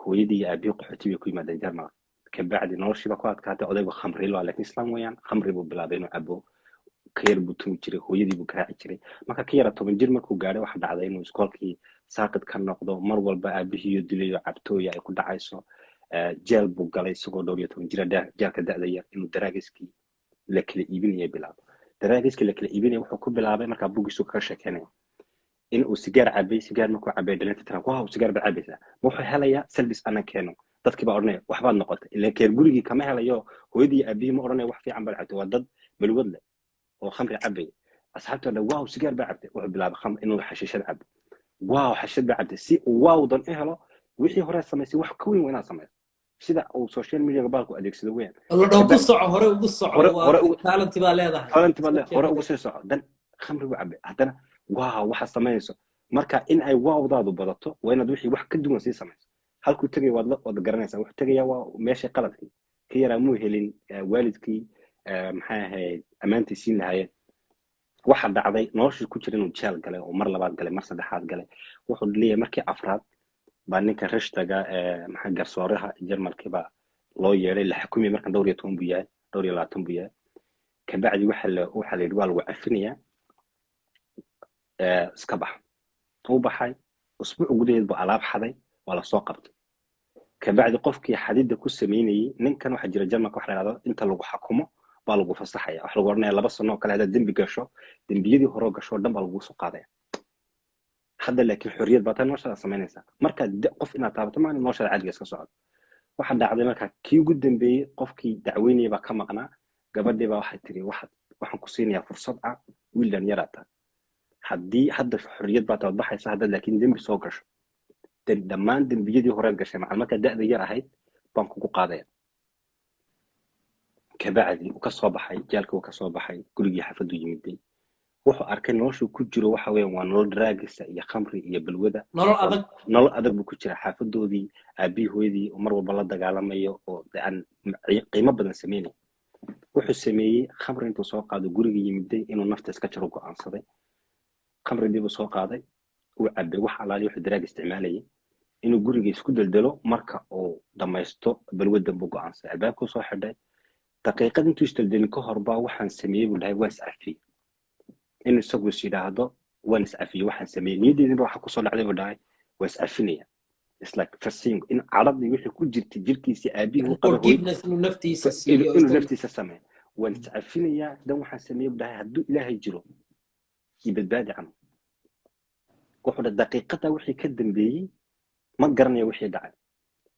hooyadii iyo aabihii qaxooti bay ku yimaadeen Jarmalka. Kabacdi noloshiiba ku adkaatay. Odaygu khamriil waa, laakiin Islam weeyaan. Khamri buu bilaabay inuu cabo, ka yar buu tumi jiray, hooyadii buu garaaci jiray. Marka ka yara 10 jir markuu gaadhay, waxa dhacday inuu iskoolkii saaqid ka noqdo. Mar walba aabihiiyo dilayo, cabtooya ay ku dhacayso. Jeel buu galay isagoo dhowr iyo toban jira, jeelka da'da yar. Inuu daraagiskii la kala iibinaya bilaabo. Daraagiskii la kala iibinaya wuxuu ku bilaabay, markaa bugiisu kaga sheekeynaya, in uu sigaar cabay. Sigaar markuu cabay, dhalinta tira, "Wow, sigaar baad cabaysaa." Ma wuxuu helayaa selbst anerkennung. Dadkii baa odhanaya waxbaad noqotay. Ileen keer gurigii kama helayo, hooyadii iyo aabihii ma odhanaya wax fiican baad cabtay. Waa dad balwad leh oo khamri cabaya. Asxaabta dhan, "Wow, sigaar baa cabtay." Wuxuu bilaabay inuu xashiishad cabo. "Wow, xashiishad baa cabtay." Si uu wowdan u helo, wixii hore samaysay wax ka weyn waa inaad samayso. Sida uu social media baalku adeegsado weeyaan. La dhaho ku soco, hore ugu soco, waa talent baa leedahay. Talent baa leedahay, hore ugu sii soco. Dan khamri buu cabay haddana. Wow, waxaad samaynayso marka in ay wowdaadu badato, waa inaad wixii wax ka duwan sii samayso. Halkuu tegaya waad garanaysaa. Wuxuu tegaya waa meeshii qaladkii ka yaraa. Muu helin waalidkii, maxay ahayd, ammaantay siin lahaayeen. Waxa dhacday noloshii ku jira inuu jeel galay, oo mar labaad galay, mar saddexaad galay. Wuxuu leeyahay markii afraad baa ninka Richterga, maxaa, garsooraha Jarmalkii baa loo yeedhay, la xukumiyay. Markan dhowr iyo toban buu yahay, dhowr iyo labaatan buu yahay. Kabacdi waxa la yidhi, "Waa lagu cafinayaa, iska bax." Uu baxay. Usbuuc gudaheed buu alaab xaday, waa lasoo qabtay. Kabacdi qofkii xadidda ku samaynayey ninkan, waxaa jira Jarmalka waxa la yidhahdo, inta lagu xakumo baa lagu fasaxaya. Waxa lagu odhanaya 2 sano oo kale haddaad dembi gasho, dembiyadii horeo gasho oo dhan baa lagu soo qaadaya hadda, laakiin xorriyad baa tan, noloshaada samaynaysaa. Marka qof inaad taabato maalin, noloshaada caadiga iska socdo. Waxa dhacday marka kii ugu dambeeyey, qofkii dacweynaya baa ka maqnaa. Gabadhii baa waxay tiri, "Waxaan ku siinayaa fursad ah, wiil dhallinyaraa tahay. Haddii hadda xorriyad baa taad baxaysa haddaad laakiin dembi soo gasho, dhammaan dembiyadii horeed gashay macal markaa da'da yar ahayd baan kugu qaadaya." Kabacdi uu ka soo baxay jeelkii, uu ka soo baxay gurigii, xaafaddu yimiday. Wuxuu arkay noloshuu ku jiro waxa weeyaan waa nolol drugsa iyo khamri iyo balwada. Nolol adag. Nolol adag buu ku jira. Xaafadoodii, aabihii, hooyadii oo mar walba la dagaalamayo, oo aan qiimo badan sameynay. Wuxuu sameeyey, khamri intuu soo qaado guriga yimiday, inuu nafta iska jaro go'aansaday. Khamridii buu soo qaaday, uu cabay, wax alaali wuxuu drug isticmaalayay. Inuu guriga isku deldelo marka uu dhamaysto balwadan buu go'aansaday. Albaabkuu soo xidhay. Daqiiqad intuu isdeldelin ka hor baa, "Waxaan sameeyey," buu dhahay, "waan iscafiyey." Inuu isagu is yidhaahdo, "Waan iscafiyey, waxaan sameeyey niyaddeediba waxa kusoo dhacday," buu dhahay, "waa iscafinaya." It's like first in cadhadii wixii ku jirtay jirkiisii, aabihii u qabay, forgiveness, inuu naftiisa siiyo. Inuu naftiisa sameeyo. "Waan iscafinayaa dan waxaan sameeyey," buu dhahay. "Hadduu Ilaahay jiro, i badbaadi camal." Wuxuu dhahay, daqiiqada wixii ka dambeeyey ma garanayo wixii dhacay.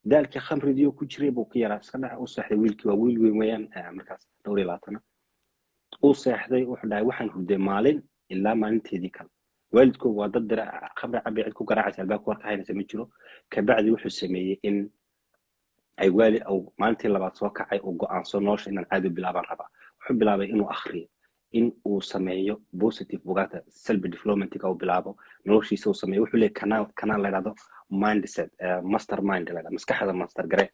Daalkii khamridii ku jiray buu ka yaraa iska dhaca, u seexday. Wiilkii waa wiil weyn weeyaan markaas, dhowr iyo labaatana. Uu seexday. Wuxuu dhahay, "Waxaan hurday maalin ilaa maalinteedii kale." Waalidkoogu waa dad dira khamri cabay, cid ku garaacaysa albaabka warka haynaysa ma jiro. Kabacdi wuxuu sameeyey in ay waali uu maalintii labaad soo kacay, uu go'aanso nolosha inaan caadi u bilaabaan rabaa. Wuxuu bilaabay inuu akhriyo, in uu sameeyo positive bugaagta self developmentiga, uu bilaabo noloshiisa uu sameeyo. Wuxuu leeyahay kanaal la yidhahdo mindset master mind la yidhahdo, maskaxda master gare.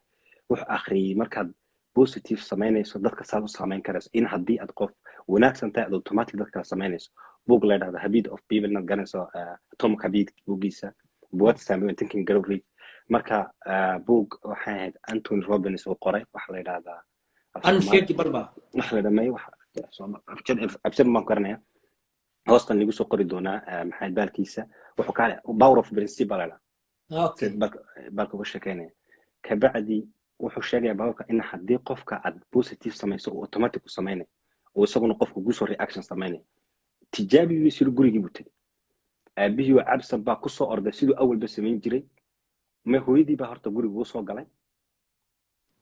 Wuxuu akhriyey markaad positive samaynayso, dadka saad u samayn karayso, in haddii aad qof wanaagsan tahay, aad automatic dadka kala samaynayso. Book la yidhahdo Habit of People, inaad garanayso, Atomic Habit buuggiisa, buugagta saameeyo, Thinking Grow Rich. Marka book waxay ahayd Anthony Robbins uu qoray, waxa la yidhahdaa Unshakable ba. Waxa la dhamay abjad baan garanaya, hoostan lagu soo qori doonaa. Maxay baalkiisa wuxuu ka Power of Principle la baalka uga sheekeynaya. Kabacdi wuxuu sheegaya baalka in haddii qofka aad positive samayso, uu automatic u samaynayo, oo isaguna qofka kusoo reaction samaynayo. Tijaabi buu siri. Gurigii buu tegey. Aabihii oo cabsan baa kusoo orday, siduu awalba samayn jiray. Ma hooyadii baa horta guriga usoo galay.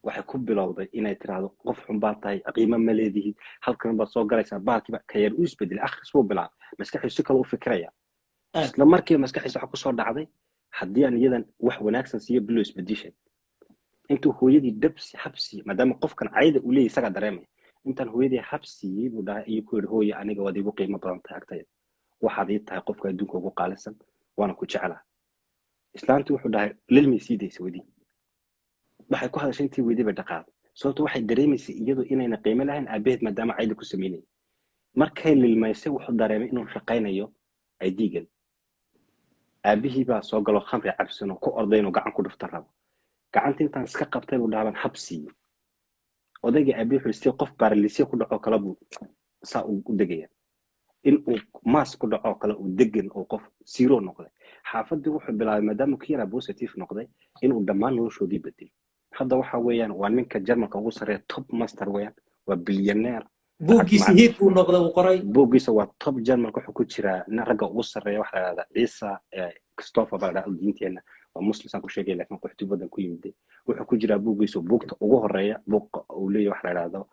Waxay ku bilowday inay tiraahdo, "Qof xun baa tahay, qiimo ma leedihid, halkan baad soo galaysaa." Baalkiiba ka yar u isbedelay, akhris buu bilaabay, maskaxiisu si kale u fikiraya. Isla markiiba maskaxiisa waxa kusoo dhacday, haddii aan iyadan wax wanaagsan siiyo, bilo isbedishay. Intuu hooyadii dhabsi habsiiye, maadaama qofkan cayda uu leeyahy isagaa dareemaya, intaan hooyadii habsiiyey buu dhahay iyo ku yidhi, "Hooye, aniga waad iigu qiimo badan tahay agtayda, waxaad ii tahay qofka adduunka ugu qaalisan, waana ku jeclaa." Islaantii wuxuu dhahay lilmay sii daysa wedi. Waxay ku hadashay intii wedi bay dhaqaaday, sababto waxay dareemaysay iyadu inayna qiimo lahayn aabaheed, maadaama cayda ku samaynayay. Markay lilmaysay, wuxuu dareemay inuu shaqaynayo aydiigan. Aabihii baa soo galo, khamri cabsan oo ku orday inuu gacan ku dhufta rabo. Gacanta intaan iska qabtay buu dhahaban hab siiyey odaygii. Aabihii wuxuu si qof paralysis ku dhacoo kale buu saa u degaya, in uu maas ku dhacoo kale uu degan oo qof zero noqday. Xaafaddii wuxuu bilaabay, maadaama ku yaraa positive noqday, inuu dhammaan noloshoodii bedelo. Hadda waxa weeyaan waa ninka Jarmalka ugu sarreeya, top master weeyaan, waa billionaire. Buuggiisa hit buu noqday, uu qoray. Buuggiisa waa top. Jarmalka wuxuu ku jiraa nin ragga ugu sarreeya. Waxa la dhahdaa Ciisa Christopher baa la dhahdaa. Diinteenna waa Muslim saan ku sheegay, laakiin qaxooti badan ku yimid. Wuxuu ku jiraa buuggiisa buugta ugu horeeya. Buuqa uu leeyahay waxa la dhahdo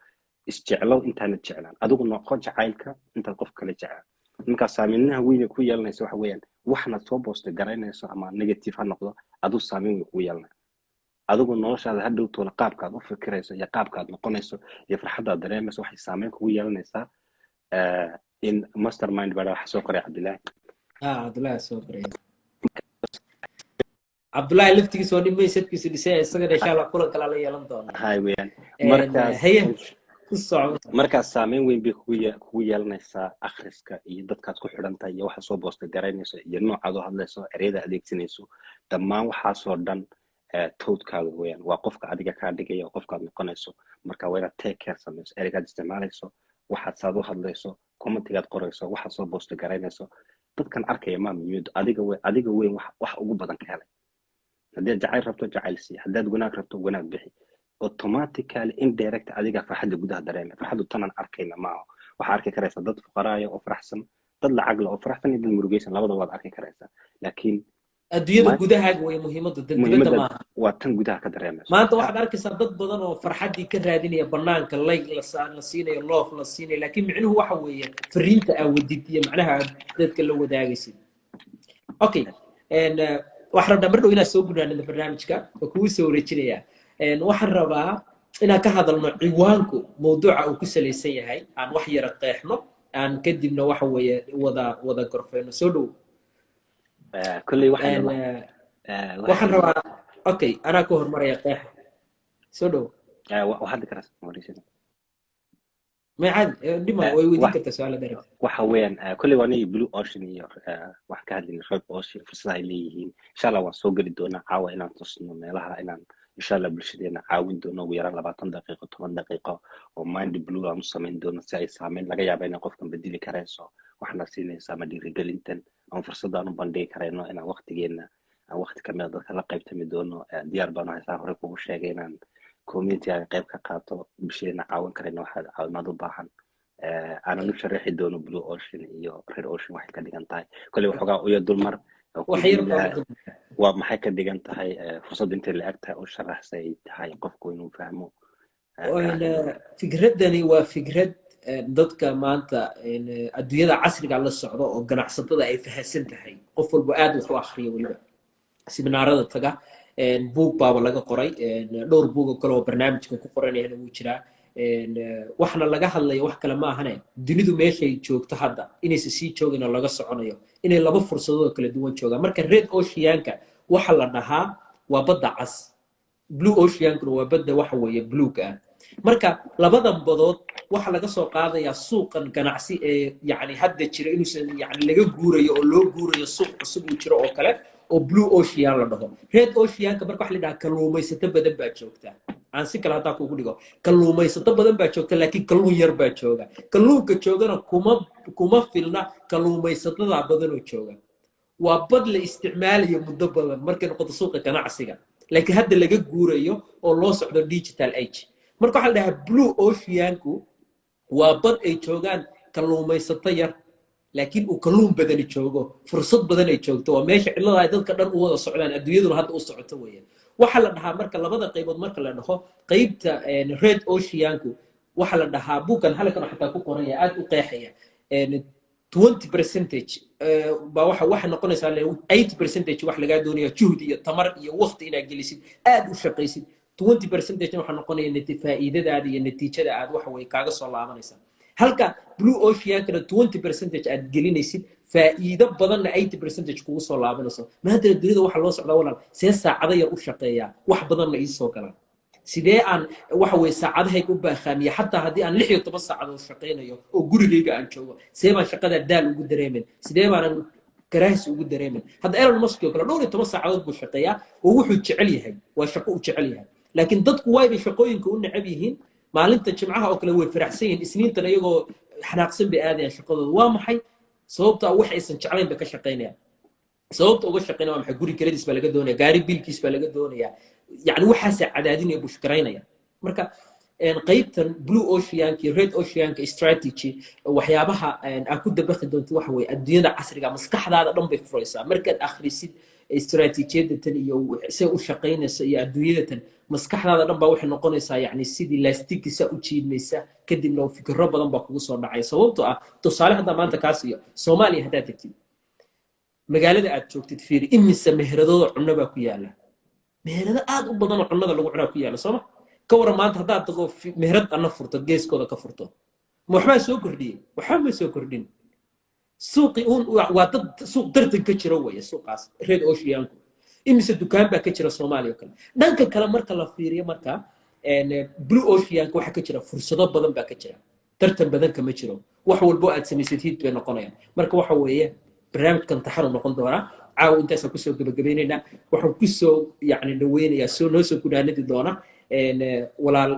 "Isjeclow intaanad jeclaan", adigu noqo jacaylka intaad qof kale jeclaan. Markaa saameynnaha weyn ku yeelanaysa waxa weeyaan, waxnaad soo post garaynayso ama negative ha noqdo, adigu saameyn weyn kugu yeelanaya. Adigu noloshaada hadhow toola, qaabkaad u fikirayso iyo qaabkaad noqonayso iyo farxaddaad dareemayso, waxay saameyn kugu yeelanaysaa. In mastermind baa waxa soo qoray Cabdillaahi. Cabdullaahi soo qoray. Cabdullaahi laftigiisa waa nin mindsetkiisu dhisay, isagana insha Allah kulan kala la yeelan doona. Hay weeyaan. Markaas haye, ku soco. Markaas saameyn weyn bay kugu yeelanaysaa akhriska iyo dadkaad ku xidhan tahay iyo waxa soo post garaynayso iyo noocaad u hadlayso, ereyada adeegsanayso, dhammaan waxaasoo dhan thoughtkaaga weeyaan. Waa qofka adiga kaa dhigaya, qofkaad noqonayso. Marka waa inaad take care samayso ereygaad isticmaalayso, waxaad saad u hadlayso, commentigaad qorayso, waxaad soo post garaynayso. Dadkan arkaya maa muhiimadu, adiga we, adiga weyn wax ugu badan ka helay. Haddaad jacayl rabto, jacayl sii. Haddaad wanaag rabto, wanaag bixi. Automatically, indirect, adiga farxadda gudaha dareemay. Farxaddu tanaan arkayna maaha. Waxaa arki karaysaa dad fuqaraaya oo faraxsan, dad lacag leh oo faraxsan iyo dad murugaysan, labada waad arki karaysaa, laakiin adduunyada gudahaaga way muhiimadda, dad dibadda muhiimadda maaha. Waa tan gudaha ka dareemayso. Maanta waxaad arkaysaa dad badan oo farxaddii ka raadinaya banaanka, like la siinayo, love la siinayo, laakiin micnuhu waxa weeye fariinta aa wadid iyo macnaha aad dadka la wadaagaysid. Okay, waxaan rabnaa mar dhow inaad soo gunaanida barnaamijka oo kugu soo wareejinayaa. Waxaan rabaa inaan ka hadalno ciwaanku mawduuca uu ku salaysan yahay, aan wax yara qeexno, aan kadibna waxa weeye wada gorfeyno. Soo dhow. Kolley waxaynu Waxaan rabaa, okay, anaa ku hormaraya qeexa. Soo dhow. Waxaad karas. May, caadi, dhima way weydiin kartaa su-aala darab. Waxa weeyaan, kolley waa anigii blue ocean iyo waxaan ka hadlaynay red ocean, fursadaha ay leeyihiin. Insha Allah waan soo geli doonaa caawa inaan tusno meelaha inaan insha Allah bulshadeena caawin doono, ugu yaraan 20 daqiiqo, 10 daqiiqo oo mind blue aan u samayn doono, si ay saameyn laga yaaba inay qofkan bedeli karayso, waxna siinayso ama dhiirigelintan ama fursada aan u bandhigi karayno, inaan waqtigeena aan waqti kamid a dadka la qaybtami doono. Diyaar baan haysaa, horey kugu sheegay inaan community aan qayb ka qaato, bulshadeena caawin karayno waxaa caawimaad u baahan. Aanan u sharaxi doono blue ocean iyo red ocean waxay ka dhigan tahay. Kolley waxoogaa uya dulmar wax yar baa. Waa maxay ka dhigan tahay fursadda intay la eg tahay u sharaxsay tahay qofku inuu fahmo. Fikraddani waa fikrad dadka maanta adduunyada casriga la socdo oo ganacsatada ay fahansan tahay, qof walba aad wax u akhriya, weliba seminaarada taga. Buug baaba laga qoray, dhowr buug oo kale oo barnaamijkan ku qoranayana wuu jiraa. Waxna laga hadlayo wax kale ma ahane, dunidu meeshay joogto hadda inaysa sii joogin oo laga soconayo, inay laba fursadood oo kala duwan joogaan. Marka red oceanka waxa la dhahaa waa badda cas, blue oceankuna waa badda waxa weeye bluega ah. Marka labadan badood waxa laga soo qaadayaa suuqan ganacsi ee yani hadda jira inuusan yani laga guurayo oo loo guurayo suuq cusub uu jiro oo kale oo blue ocean la dhaho. Red oceanka marka waxa la dhahaa kalluumaysato badan baa joogta. Aan si kale haddaa kugu dhigo, kalluumaysato badan baa joogta, laakiin kalluun yar baa jooga. Kalluunka joogana kuma filna kalluumaysatada badanoo jooga. Waa bad la isticmaalayo muddo badan markay noqoto suuqa ganacsiga, laakiin hadda laga guurayo oo loo socdo digital age. Marka waxaa la dhahaa blue oceanku waa bad ay joogaan kalluumaysato yar. Laakiin uu kalluun badani joogo, fursad badan ay joogto, waa meesha cidlada ay dadka dhan u wada socdaan, adduunyaduna hadda u socoto weeyaan. Waxaa la dhahaa marka labada qaybood marka la dhaho, qaybta red oceanku waxaa la dhahaa, buuggan halkan xataa ku qoran yahay, aad u qeexaya, 20 percentage baa waxa noqonaysaa 80 percentage wax lagaa doonaya juhdi iyo tamar iyo waqti inaad gelisid, aad u shaqaysid. 20 percentage waxaa noqonaya faa'iidadaada iyo natiijada aad waxa weye kaaga soo laabanaysa, halka blue oceankana 20 percentage aad gelinaysid, faa'iido badanna 80 percentage kugu soo laabanayso. Maantana dunida waxaa loo socdaa, walaal, see saacado yar u shaqeeyaa, wax badanna ii soo galaan? Sidee aan waxa weye saacadahayga u baakhaamiya, xataa haddii aan 16 saacadood shaqaynayo oo gurigayga aan joogo? Sidee baan shaqadaa daal ugu dareemin? Sidee baanan karaahis ugu dareemin? Hadda Elon Musk oo kale dhowr iyo toban saacadood buu shaqeeyaa oo wuxuu jecel yahay, waa shaqo uu jecel yahay. Laakiin dadku waybay shaqooyinka u necab yihiin. Maalinta Jimcaha oo kale way faraxsan yihiin, Isniintan iyagoo xanaaqsan bay aadayaan shaqadooda. Waa maxay sababta? Wax aysan jeclayn bay ka shaqaynayaan. Sababta uga shaqaynaya waa maxay? Guri kiradiis baa laga doonaya, gaari biilkiis baa laga doonaya, yani waxaasaa cadaadinaya, push garaynaya. Marka qaybtan blue oceanka iyo red oceanka strategy, waxyaabaha aad ku dabaqi doonto waxa weye adduunyada casriga maskaxdaada dhan bay furaysaa. Markaad akhrisid istaraatiijiyadatan iyo say u shaqaynaysa iyo adduunyadatan, maskaxdaada dhan baa waxay noqonaysaa yani sidii laastigisa u jiidmaysa. Kadibna fikirro badan baa kugu soo dhacaya. Sababtoo ah, tusaale haddaa maanta kaa siiyo, Soomaaliya haddaad tagtid, magaalada aad joogtid fiiri, imise meheradooda cunno baa ku yaala? Meherado aad u badan oo cunnada lagu cunaa ku yaala, sooma? Ka waran maanta haddaad tago, meherad anna furto, geeskooda ka furto, ma waxbaa soo kordhiyey? Waxba ma soo kordhin. Suuqi uun waa dad suuq tartan ka jiro weeye suuqaas red oceanku. Imise dukaan baa ka jira Soomaaliya oo kale? Dhanka kale marka la fiiriyo marka blue oceanka, waxaa ka jira fursado badan baa ka jira, tartan badan kama jiro. Wax walbo aad samaysid hit bay noqonayaan. Marka waxa weeye barnaamijkan taxanu noqon doonaa. Caawa intaasaan kusoo gebagabeynaynaa. Waxaan kusoo yani dhaweynayaa, soo noo soo gunaanadi doona walaal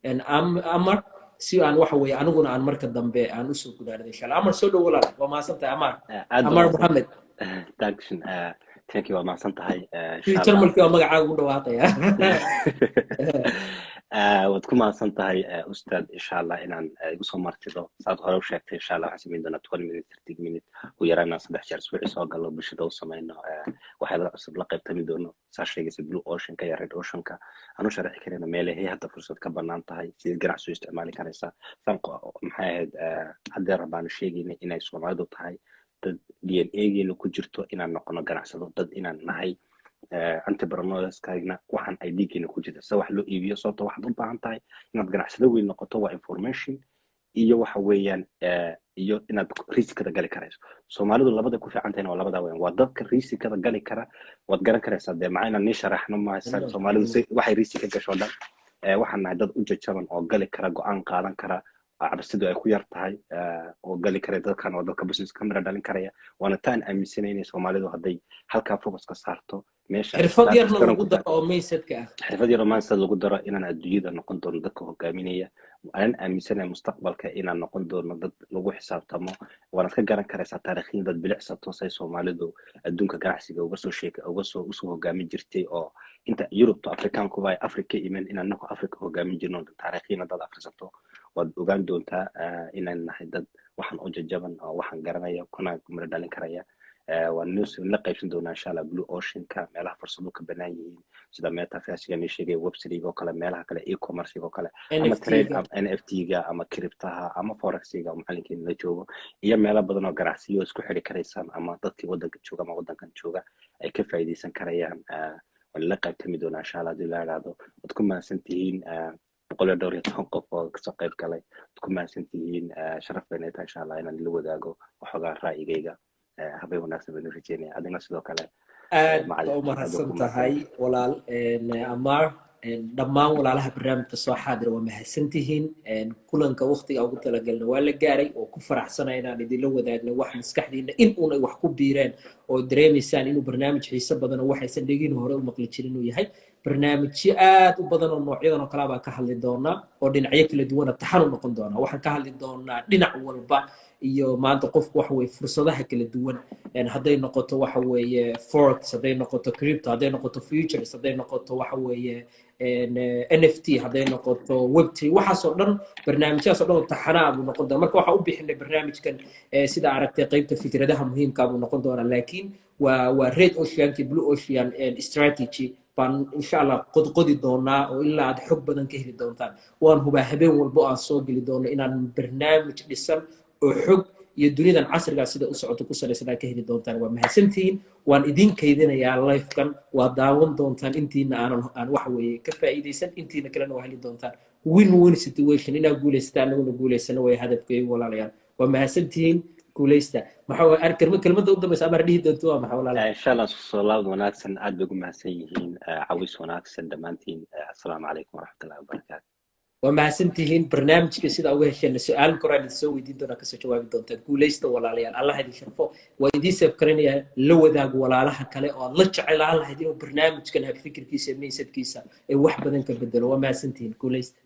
Amar, si aan waxa weeye aniguna aan marka dambe aan usoo gunaanado, insha Allah. Amar, soo dhow walaal. Waa mahadsan tahay, Amar. Amar Mohamed. Thank you, waa mahadsan tahay. Jarmalkii waa magacaaga ugu dhawaaqaya. Waad ku mahadsan tahay, ustaad. Insha Allah inaan igu soo martido, saad hore u sheegtay, insha Allah waxaan samayn doonaa 20 minute, 30 minute ugu yaraan, inaan 3 jeer isbuuci soo galno, bulshada u samayno waxyaala cusub, la qaybtami doono. Saa sheegaysa, blue oceanka iyo red oceanka aan u sharaxi karayna, meelahay hadda fursad ka banaan tahay, sidii ganacsi u isticmaali karaysaa. Saan maxay ahayd, haddeer baanu sheegaynay inay Soomaalidu tahay dad DNA-geena ku jirto inaan noqono ganacsado, dad inaan nahay entrepreneurskagna, waxaan ay dhiiggeena ku jirta sida wax loo iibiyo. Sababta waxaad u baahan tahay inaad ganacsado weyn noqoto waa information iyo waxa weeyaan iyo inaad riskada gali karayso. Soomaalidu labada ku fiican tahayna waa labadaa weeyaan, waa dadka riskada gali kara. Waad garan karaysaa dee, maxaa inaan nii sharaxno maaha. Soomaalidu si waxay risk ka gasho dhan, waxaan nahay dad u jajaban oo gali kara, go-aan qaadan kara, cabsidu ay ku yar tahay, oo gali karaya dadkan oo dadka business camera dhalin karaya. Waana taan aaminsanay inay Soomaalidu hadday halkaa focus ka saarto meesha xirfad yarna lagu daro oo mindsetka ah. Xirfad yar oo mindset lagu daro, inaan adduunyada noqon doono dadka hogaaminaya. Aanan aaminsanay mustaqbalka inaan noqon doono dad lagu xisaabtamo. Waanaad ka garan karaysaa taariikhyin dad bilicsato say Soomaalidu adduunka ganacsiga uga soo sheeka uga soo usoo hogaamin jirtay, oo inta Yurubta Afrikaankuba ay Afrika iman, inaan naku Afrika hogaamin jirno. Taariikhyin haddaad akhrisato, waad ogaan doontaa inaan nahay dad waxaan u jajaban oo waxaan garanaya kuna miro dhalin karaya. Waan news la qaybsan doonaa, insha Allah, blue oceanka, meelaha fursado ka banaan yihiin, sida metaversiga ni sheegay, web3 oo kale, meelaha kale, e-commerce oo kale, ama trade, NFT-ga, ama cryptaha, ama forexiga oo macalinkeena la joogo, iyo meelo badan oo ganacsiyo isku xiri karaysaan, ama dadkii waddanka jooga ama waddankan jooga ay ka faa'iidaysan karayaan. Waan la qaybtami doonaa, insha Allah, haddii la idhaahdo. Waad ku mahadsan tihiin 114 qof oo kasoo qayb galay. Waad ku mahadsan tihiin. Sharaf bayna tahay, insha Allah, inaan ila wadaago waxoogaa ra'yigayga. Habeen wanaagsan baynu rajeynaya, adina sidoo kale. Aad baa u mahadsan tahay, walaal Amar. Dhammaan walaalaha barnaamijka soo xaadira waa mahadsan tihiin. Kulanka waqtiga ugu talagalna waa la gaaray, oo ku faraxsanaya inaan idinla wadaagno wax maskaxdiina in uun ay wax ku biireen oo dareemaysaan inuu barnaamij xiiso badan oo waxaysan dhegin hore u maqli jirin inuu yahay. Barnaamijyo aad u badan oo noocyadan oo kale baan ka hadli doonaa, oo dhinacyo kala duwana taxanu noqon doonaa. Waxaan ka hadli doonaa dhinac walba iyo maanta qofku waxa weye fursadaha kala duwan, hadday noqoto waxa weeye forex, hadday noqoto crypto, hadday noqoto futures, hadday noqoto waxa weeye NFT, hadday noqoto Web3, waxaasoo dhan, barnaamijyahaas oo dhan oo taxanaa buu noqon doonaa. Marka waxaa u bixinay barnaamijkan, sida aragtay, qaybta fikradaha muhiimka buu noqon doonaa, laakiin waa red oceanki, blue ocean strategy baan insha Allah qodqodi doonaa oo ilaa aad xog badan ka heli doontaan. Waan hubaa habeen walbo aan soo geli doono inaan barnaamij dhisan oo xog iyo dunidan casrigaa sida u socoto ku salaysan aad ka heli doontaan. Waa mahadsantihiin. Waan idin kaydinayaa livekan, waa daawan doontaan intiina aanan aan waxa weeye ka faa'iidaysan, intiina kalena waa heli doontaan. Win win situation, inaad guulaysataan, anaguna guulaysano way hadafkaygu. Walaalayaal, waa mahadsantihiin, guulaysta. Maxaa kelmadda u dambaysa amar dhihi doonto? Waa maxaa, walaalayaal? Insha Allah soo laabad wanaagsan. Aad bay ugu mahadsan yihiin. Cawis wanaagsan dhammaantiin. Assalaamu calaykum waraxmatullahi wabarakaatu. Waa mahadsantihiin. Barnaamijka sida uga hesheen su-aal koraan idin soo weydiin doonaa, kasoo jawaabi doontaan. Guulaysta walaalayaal, Allah idin sharfo. Waa idiin save garanayaa. La wadaag walaalaha kale oo aad la jecelaan lahayd inuu barnaamijkan habfikirkiisa iyo mindsetkiisa ay wax badan ka bedelo. Waa mahadsantihiin, guulaysta.